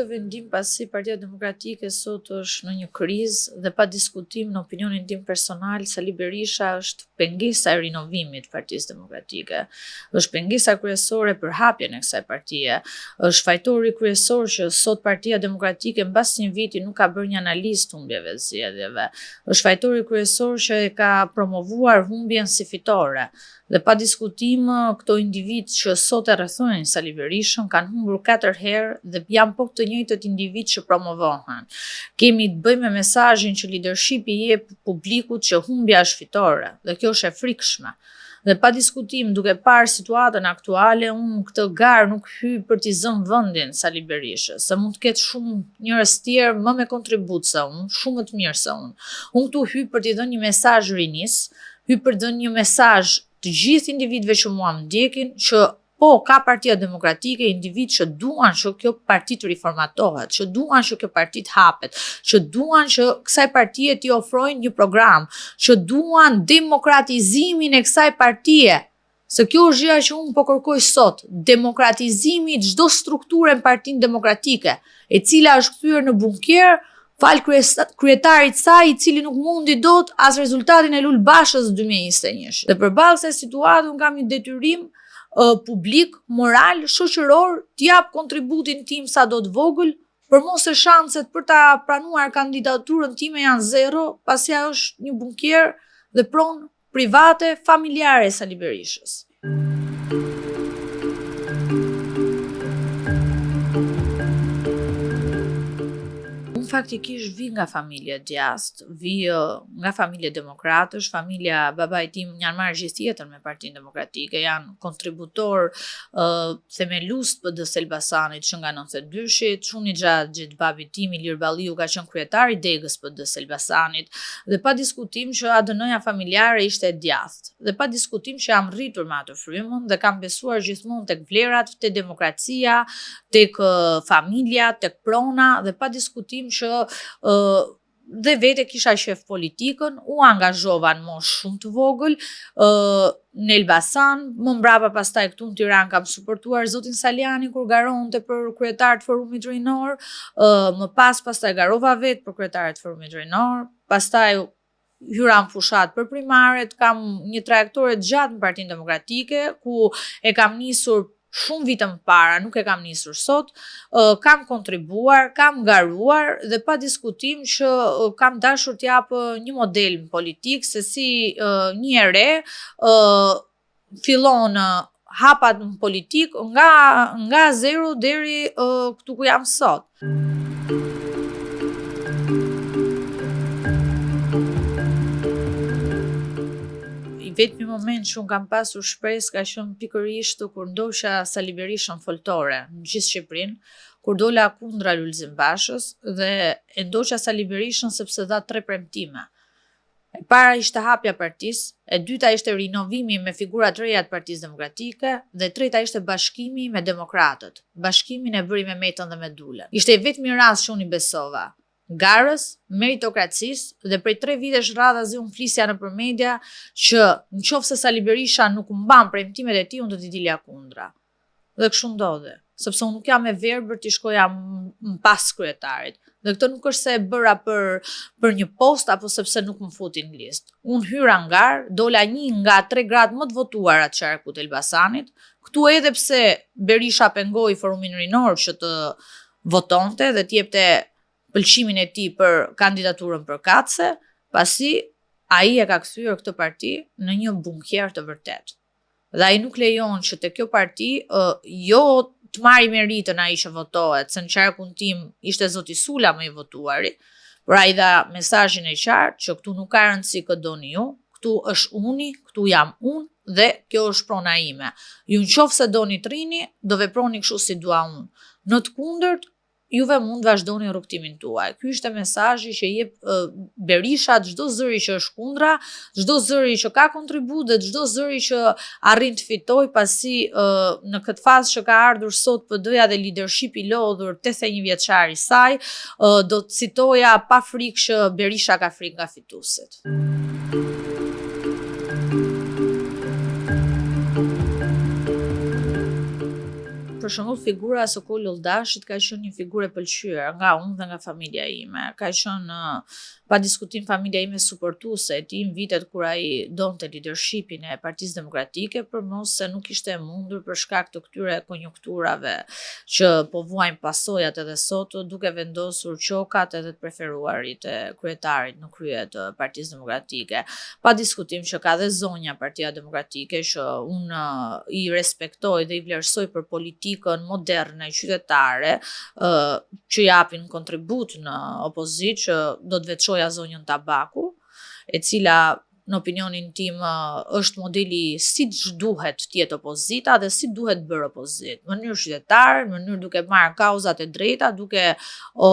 këtë vendim pasi Partia Demokratike sot është në një krizë dhe pa diskutim në opinionin tim personal Sali Berisha është pengesa e rinovimit të Partisë Demokratike. Është pengesa kryesore për hapjen e kësaj partie. Është fajtori kryesor që sot Partia Demokratike mbas një viti nuk ka bërë një analizë të humbjeve të zgjedhjeve. Është fajtori kryesor që e ka promovuar humbjen si fitore. Dhe pa diskutim këto individë që sot e rrethojnë Sali Berishën kanë humbur 4 herë dhe janë po të njëjtët individë që promovohen. Kemi të bëjmë me mesazhin që leadershipi i jep publikut që humbja është fitore dhe kjo është e frikshme. Dhe pa diskutim, duke parë situatën aktuale, unë këtë garë nuk hyj për t'i zënë vendin Sali Berishës, se mund të ketë shumë njerëz tjerë më me kontribut se unë, shumë më të mirë se unë. Unë këtu hyj për t'i dhënë një mesazh rinisë, hyj për të dhënë një mesazh të gjithë individëve që mua më ndjekin, që po ka Partia Demokratike individë që duan që kjo parti të riformatohet, që duan që kjo parti të hapet, që duan që kësaj partie t'i ofrojnë një program, që duan demokratizimin e kësaj partie. Se kjo është gjëja që unë po kërkoj sot, demokratizimi i çdo strukture në Partinë Demokratike, e cila është kthyer në bunker falë kryetarit saj i cili nuk mundi dot as rezultatin e Lul Bashës 2021. Dhe përballë kësaj situate unë kam një detyrim uh, publik, moral, shoqëror, të jap kontributin tim sado të vogël, për mos se shanset për ta pranuar kandidaturën time janë zero, pasi ajo është një bunker dhe pronë private familjare e Sali Berishës. Unë faktikisht vij nga familje e djathtë, vij nga familje demokratësh, familja babai tim janë marrë gjithë jetën me Partinë Demokratike, janë kontributorë uh, themelues të PD së Elbasanit që nga 92-shi, çuni xhaxhit babit tim Ilir Balliu ka qenë kryetar i degës PD së Elbasanit dhe pa diskutim që ADN-ja familjare ishte e djathtë dhe pa diskutim që jam rritur me atë frymën dhe kam besuar gjithmonë tek vlerat, te demokracia, tek familja, tek prona dhe pa diskutim që uh, dhe vetë e kisha qejf politikën, u angazhova në moshë shumë të vogël, ë në Elbasan, më mbrapa pastaj këtu në Tiranë kam suportuar zotin Salianji kur garonte për kryetar të Forumit Rinor, ë më pas pastaj garova vetë për kryetar të Forumit Rinor, pastaj hyra në fushatë për primaret, kam një trajektore të gjatë në Partinë Demokratike, ku e kam nisur shumë vite më para, nuk e kam nisur sot, kam kontribuar, kam garuar dhe pa diskutim që kam dashur të jap një model në politikë se si një e re fillon hapat në politikë nga nga zero deri këtu ku jam sot. I vetmi moment që unë kam pasur shpresë ka qenë pikërisht kur ndoqa Sali Berishën në foltore në gjithë Shqipërinë, kur dola kundra Lulzim Bashës dhe e ndoqa Sali Berishën sepse dha tre premtime. E para ishte hapja e partisë, e dyta ishte rinovimi me figura të reja të Partisë Demokratike dhe e treta ishte bashkimi me demokratët. Bashkimin e bëri me Metën dhe me Dulen. Ishte i vetmi rast që unë i besova garës, meritokracisë dhe prej tre vitesh radhazi unë flisja nëpër media që në qoftë se Sali Berisha nuk mban premtimet e tij, unë do t'i dilja kundra. Dhe kështu ndodhi, sepse unë nuk jam e verbër t'i shkoja pas kryetarit. Dhe këtë nuk është se e bëra për për një post apo sepse nuk më futi në listë. Unë hyra në garë, dola një nga tre gratë më të votuara të qarkut të Elbasanit. Këtu edhe pse Berisha pengoi forumin rinor që të votonte dhe të jepte pëlqimin e tij për kandidaturën përkatëse, pasi ai e ka kthyer këtë parti në një bunker të vërtetë. Dhe ai nuk lejon që te kjo parti uh, jo të marri meritën ai që votohet, se në qarkun tim ishte zoti Sula më i votuari, por ai dha mesazhin e qartë që këtu nuk ka rëndësi kë doni ju, këtu është uni, këtu jam unë dhe kjo është prona ime. Ju në qoftë se doni të rrini, do veproni kështu si dua unë. Në të kundërt, juve mund të vazhdoni rrugëtimin tuaj. Ky ishte mesazhi që jep Berisha çdo zëri që është kundra, çdo zëri që ka kontribut dhe çdo zëri që arrin të fitojë pasi në këtë fazë që ka ardhur sot PD-ja dhe leadership i lodhur 81 vjeçar i saj, do të citoja pa frikë që Berisha ka frikë nga fituesit. Për. për shembull, figura e Sokol Olldashit ka qenë një figurë e pëlqyer nga unë dhe nga familja ime. Ka qenë pa diskutim familja ime suportuese e tij në vitet kur ai donte leadershipin e Partisë Demokratike, për mos se nuk ishte e mundur për shkak të këtyre konjunkturave që po vuajnë pasojat edhe sot, duke vendosur qokat edhe të preferuarit e kryetarit në krye të Partisë Demokratike. Pa diskutim që ka dhe zonja Partia Demokratike që unë i respektoj dhe i vlerësoj për politikën moderne qytetare që japin kontribut në opozitë që do të veçoja zonjën Tabaku, e cila në opinionin tim është modeli si duhet të jetë opozita dhe si duhet bërë opozitë. Në mënyrë qytetare, në mënyrë duke marrë kauzat e drejta, duke o,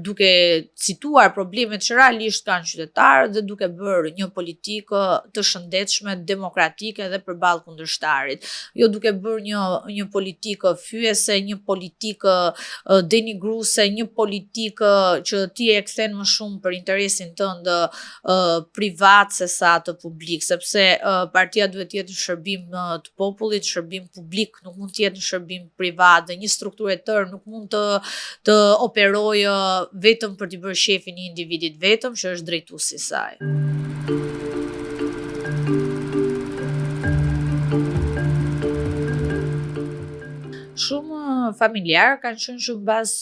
duke cituar problemet që realisht kanë qytetarët dhe duke bërë një politikë të shëndetshme, demokratike dhe përballë kundërshtarit. Jo duke bërë një një politikë fyese, një politikë denigruese, një politikë që ti e kthen më shumë për interesin tënd privat se sa të publik, sepse partia duhet të jetë në shërbim të popullit, shërbim publik, nuk mund të jetë në shërbim privat dhe një strukturë e tërë nuk mund të të operojë vetëm për t'i bërë qejfin një individit vetëm që është drejtuesi i saj. Shumë familjarë kanë qenë që mbas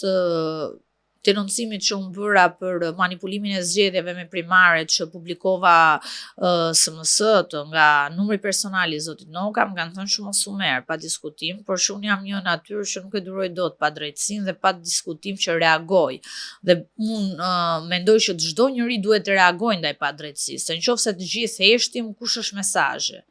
denoncimit që unë bëra për manipulimin e zgjedhjeve me primaret që publikova uh, SMS-të nga numri personal i zotit Noka, më kanë thënë që mos u merr pa diskutim, por që unë jam një natyrë që nuk e duroj dot padrejtësinë dhe pa diskutim që reagoj. Dhe unë uh, mendoj që çdo njeri duhet të reagojë ndaj padrejtësisë, se në qoftë se të gjithë heshtim, kush është mesazhi?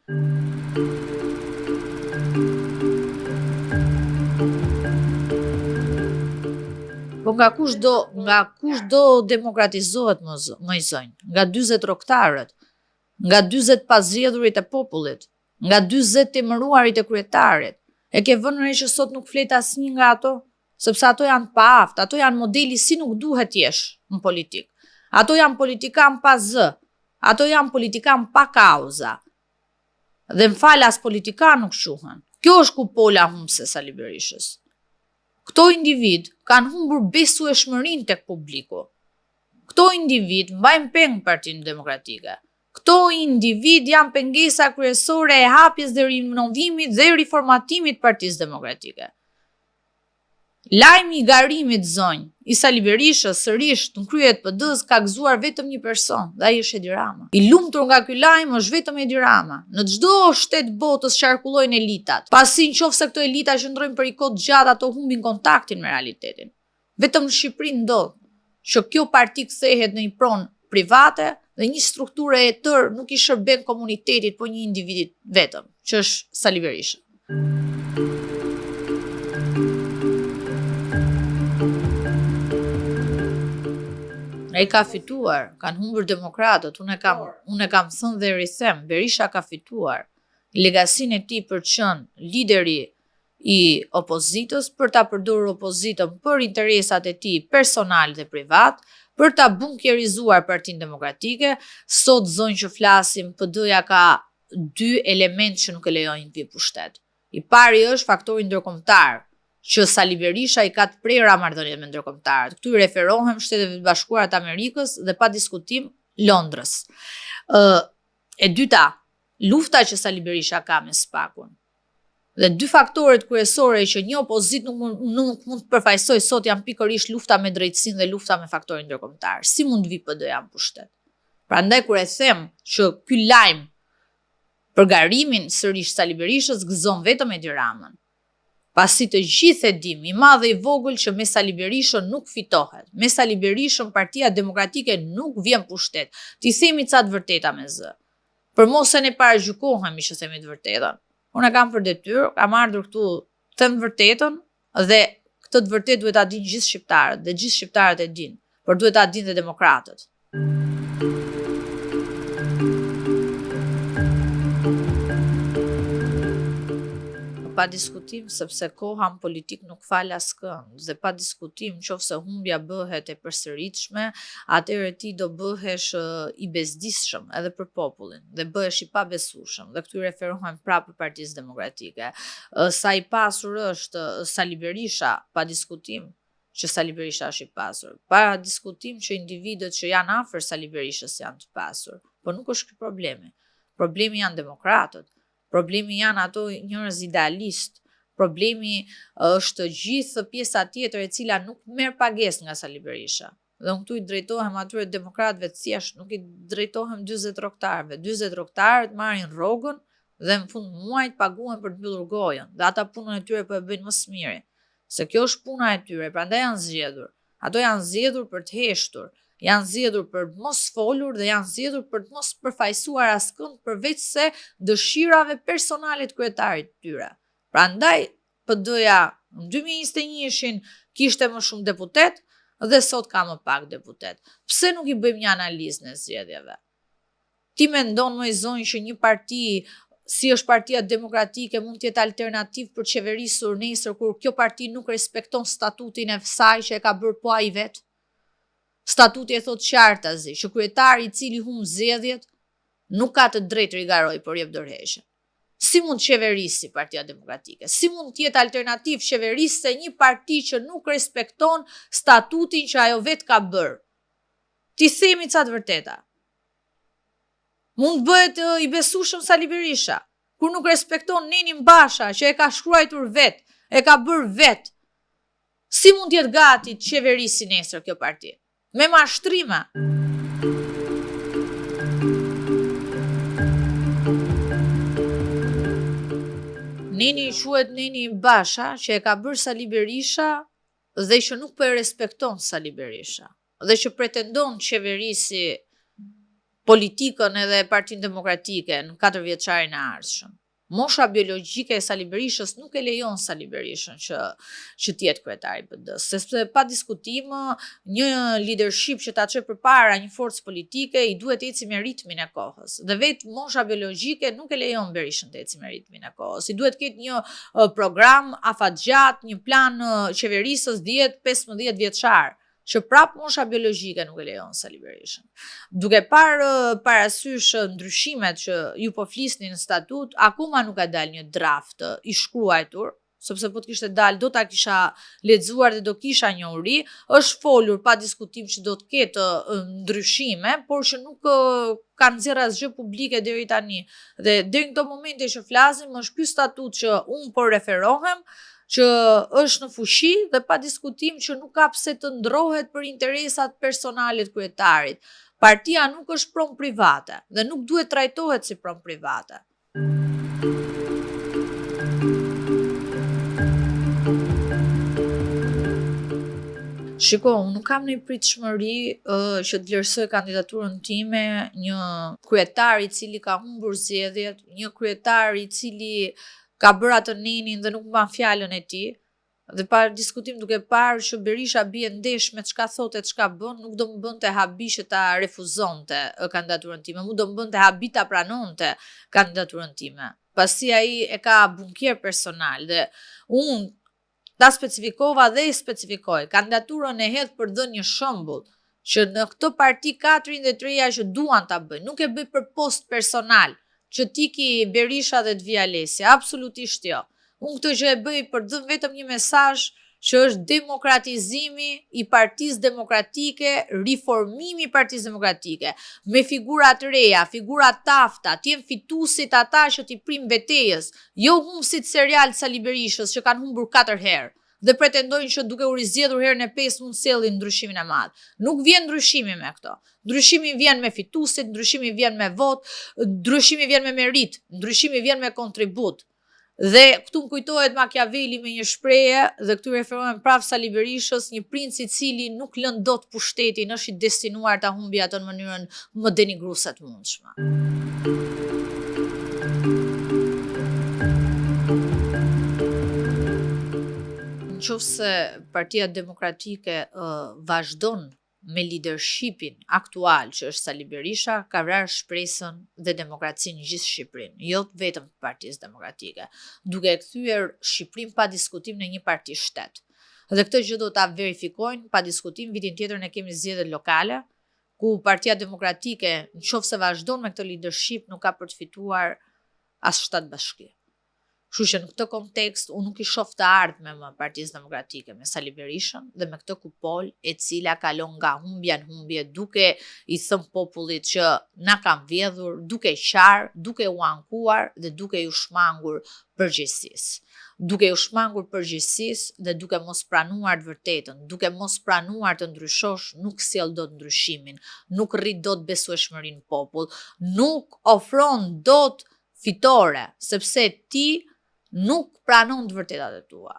Po nga kush do, nga kush do demokratizohet më moj zonjë? Nga 40 rrogëtarët, nga 40 pazgjedhurit e popullit, nga 40 të emëruarit e kryetarit. E ke vënë re që sot nuk flet asnjë nga ato, sepse ato janë të paaftë, ato janë modeli si nuk duhet të jesh në politikë. Ato janë politikanë pa zë, Ato janë politikanë pa kauza. Dhe më fal as politikanë nuk quhen. Kjo është kupola humbëse e Sali Berishës. Këto individë kanë humbur besueshmërinë tek publiku. Këto individë mbajnë peng Partinë Demokratike. Këto individë janë pengesa kryesore e hapjes dhe rinovimit dhe riformatimit të Partisë Demokratike. Lajmi i garimit zonjë, i Sali Berishës sërish në krye të PD-së ka gëzuar vetëm një person dhe ai është Edi Rama. I lumtur nga ky lajm është vetëm Edi Rama. Në çdo shtet botës qarkullojnë elitat. Pasi në qoftë se këto elita qëndrojnë për një kohë të gjatë ato humbin kontaktin me realitetin. Vetëm në Shqipëri ndodh që kjo parti kthehet në një pronë private dhe një strukturë e tërë nuk i shërben komunitetit, po një individit vetëm, që është Sali Berisha. Ai ka fituar, kanë humbur demokratët, unë e kam, unë e kam thënë dhe rithem, Berisha ka fituar. Legasinë e tij për të qenë lideri i opozitës, për ta përdorur opozitën për interesat e tij personal dhe privat, për ta bunkerizuar Partinë Demokratike. Sot zonjë që flasim, PD-ja ka dy elementë që nuk e lejojnë të vijë në pushtet. I pari është faktori ndërkombëtar, që Sali Berisha i ka të prera marrëdhëniet me ndërkombëtarët. Këtu i referohem Shteteve të Bashkuara të Amerikës dhe pa diskutim Londrës. Ë e dyta, lufta që Sali Berisha ka me SPAK-un. Dhe dy faktorët kryesore që një opozitë nuk mund nuk mund të përfaqësojë sot janë pikërisht lufta me drejtësinë dhe lufta me faktorin ndërkombëtar. Si mund të vijë PD-ja në pushtet? Prandaj kur e them që ky lajm për garimin sërish Sali Berishës gëzon vetëm Edi Ramën. Pasi të gjithë e dimë, i madh e i vogël që me Sali Berishën nuk fitohet. Me Sali Berishën Partia Demokratike nuk vjen në pushtet. T'i themi ca të vërteta me zë. Për mos se ne paragjykohemi që themi të vërtetën. Unë e kam për detyrë, kam ardhur këtu të them të vërtetën dhe këtë të vërtetë duhet ta dinë gjithë shqiptarët dhe gjithë shqiptarët e dinë, por duhet ta dinë dhe demokratët. Pa diskutim, sepse koha në politikë nuk fal askënd dhe pa diskutim qoftë se humbja bëhet e përsëritshme, atëherë ti do bëhesh i bezdisshëm edhe për popullin dhe bëhesh i pabesueshëm dhe këtu i referohem prapë Partisë Demokratike. Sa i pasur është Sali Berisha, pa diskutim që Sali Berisha është i pasur. Pa diskutim që individët që janë afër Sali Berishës janë të pasur. Po nuk është ky problemi. Problemi janë demokratët. Problemi janë ato njerëz idealistë. Problemi është gjithë pjesa tjetër e cila nuk merr pagesë nga Sali Berisha. Dhe unë këtu i drejtohem atyre demokratëve të thjeshtë, nuk i drejtohem 40 rrogtarëve. 40 rrogtarët marrin rrogën dhe në fund muajit paguhen për të mbyllur gojën dhe ata punën e tyre po e bëjnë më së miri. Se kjo është puna e tyre, prandaj janë zgjedhur. Ato janë zgjedhur për të heshtur, janë zgjedhur për të mos folur dhe janë zgjedhur për të mos përfaqësuar askënd përveç se dëshirave personale të kryetarit të tyre. Prandaj PD-ja në 2021-shin kishte më shumë deputetë dhe sot ka më pak deputetë. Pse nuk i bëjmë një analizë ne zgjedhjeve? Ti mendon moj zonjë që një parti si është Partia Demokratike mund të jetë alternativë për qeverisur nesër kur kjo parti nuk respekton statutin e saj që e ka bërë po ai vetë? Statuti e thotë qartazi që kryetari i cili humb zgjedhjet nuk ka të drejtë rigarojë, por jep dorëheqjen. Si mund të qeverisi Partia Demokratike? Si mund të jetë alternativë qeverisëse një parti që nuk respekton statutin që ajo vetë ka bërë? T'i themi ca të vërteta. Mund të bëhet i besueshëm Sali Berisha, kur nuk respekton nenin Basha që e ka shkruajtur vetë, e ka bërë vetë. Si mund të jetë gati të qeverisi nesër kjo parti? Me mashtrime. Neni quhet neni Basha që e ka bërë Sali Berisha dhe që nuk po e respekton Sali Berisha dhe që pretendon të qeverisi politikën edhe Partinë Demokratike në katërvjeçarin e ardhshëm. Mosha biologjike e Sali Berishës nuk e lejon Sali Berishën që që të jetë kryetar i PD-së, sepse pa diskutim një leadership që ta çojë përpara një forcë politike i duhet të eci me ritmin e kohës. Dhe vetë mosha biologjike nuk e lejon Berishën të eci me ritmin e kohës. I duhet të ketë një program afatgjatë, një plan qeverisës 10-15 vjeçar që prap mosha biologjike nuk e lejon Sali Berishën. Duke parë parasysh ndryshimet që ju po flisni në statut, akoma nuk ka dalë një draft i shkruajtur, sepse po të kishte dalë do ta kisha lexuar dhe do kisha njohuri, është folur pa diskutim që do të ketë ndryshime, por që nuk kanë nxjerrë asgjë publike deri tani. Dhe deri në këto momente që flasim, është ky statut që unë po referohem, që është në fuqi dhe pa diskutim që nuk ka pse të ndrohet për interesat personale të kryetarit. Partia nuk është pronë private dhe nuk duhet trajtohet si pronë private. Shiko, unë nuk kam një pritshmëri uh, që të vlerësoj kandidaturën time, një kryetar i cili ka humbur zgjedhjet, një kryetar i cili ka bërë atë nenin dhe nuk mban fjalën e tij, dhe pa diskutim duke parë që Berisha bie ndesh me çka thotë e çka bën, nuk do më bënte habi që ta refuzonte kandidaturën time, mu do më bënte habi ta pranonte kandidaturën time. Pasi ai e ka bunker personal dhe unë ta specifikova dhe e specifikoj, kandidaturën e hedh për dhënë një shembull që në këtë parti ka të rinj dhe të reja që duan ta bëjnë, nuk e bëj për post personal, që t'iki Berisha dhe të vijë Alesia, absolutisht jo. Unë këtë gjë e bëj për të dhënë vetëm një mesazh që është demokratizimi i Partisë Demokratike, riformimi i Partisë Demokratike, me figura të reja, figura të afta, të jenë fituesit ata që t'i prijnë betejës, jo humbësit serial të Sali Berishës që kanë humbur 4 herë dhe pretendojnë që duke u rizgjedhur herën e pestë mund të sjellin ndryshimin e madh. Nuk vjen ndryshimi me këto. Ndryshimi vjen me fituesit, ndryshimi vjen me votë, ndryshimi vjen me meritë, ndryshimi vjen me kontribut. Dhe këtu më kujtohet Machiavelli me një shprehje dhe këtu i referohem prapë Sali Berishës, një princ i cili nuk lën dot pushtetin, është i destinuar ta humbi atë në mënyrën më denigruese të mundshme. Në qoftë se Partia Demokratike uh, vazhdon me leadershipin aktual që është Sali Berisha, ka vrarë shpresën dhe demokracinë në gjithë Shqipërinë, jo vetëm të Partisë Demokratike, duke e kthyer Shqipërinë pa diskutim në një parti shtet. Dhe këtë gjë do ta verifikojnë pa diskutim vitin tjetër ne kemi zgjedhjet lokale, ku Partia Demokratike, në qoftë se vazhdon me këtë leadership, nuk ka për të fituar as 7 bashki. Kështu që në këtë kontekst unë nuk i shoh të ardhme më Partisë Demokratike me Sali Berishën dhe me këtë kupolë e cila kalon nga humbja në humbje duke i thënë popullit që na kanë vjedhur, duke qarë, duke u ankuar dhe duke ju shmangur përgjegjësisë. Duke ju shmangur përgjegjësisë dhe duke mos pranuar të vërtetën, duke mos pranuar të ndryshosh, nuk sjell dot ndryshimin, nuk rrit dot besueshmërinë në popull, nuk ofron dot fitore, sepse ti nuk pranon të vërtetat e tua.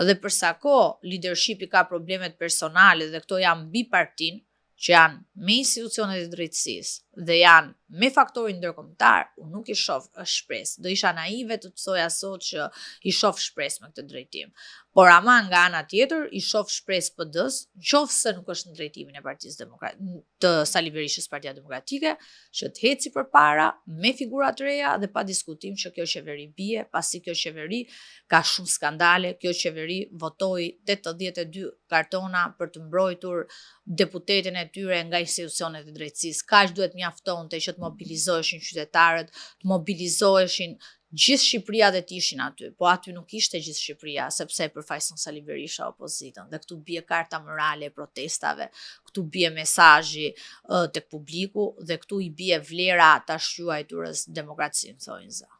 Dhe për sa kohë leadershipi ka problemet personale dhe këto janë mbi partinë, që janë me institucionet e drejtësisë dhe janë me faktorin ndërkombëtar, unë nuk i shoh shpresë. Do isha naive të të thoja sot që i shoh shpresë me këtë drejtim. Por ama nga ana tjetër i shoh shpresë PD-s, qoftë se nuk është në drejtimin e Partisë Demokratike, të Sali Berishës Partia Demokratike, që të eci përpara me figura të reja dhe pa diskutim që kjo qeveri bie, pasi kjo qeveri ka shumë skandale, kjo qeveri votoi 82 kartona për të mbrojtur deputetin e tyre nga institucionet e drejtësisë. Kaq duhet mjaftonte që të mobilizoheshin qytetarët, të mobilizoheshin gjithë Shqipëria dhe të ishin aty, po aty nuk ishte gjithë Shqipëria, sepse e përfaqëson Sali Berisha opozitën dhe këtu bie karta morale e protestave, këtu bie mesazhi tek publiku dhe këtu i bie vlera të ashtuquajturës demokraci në thonjëza.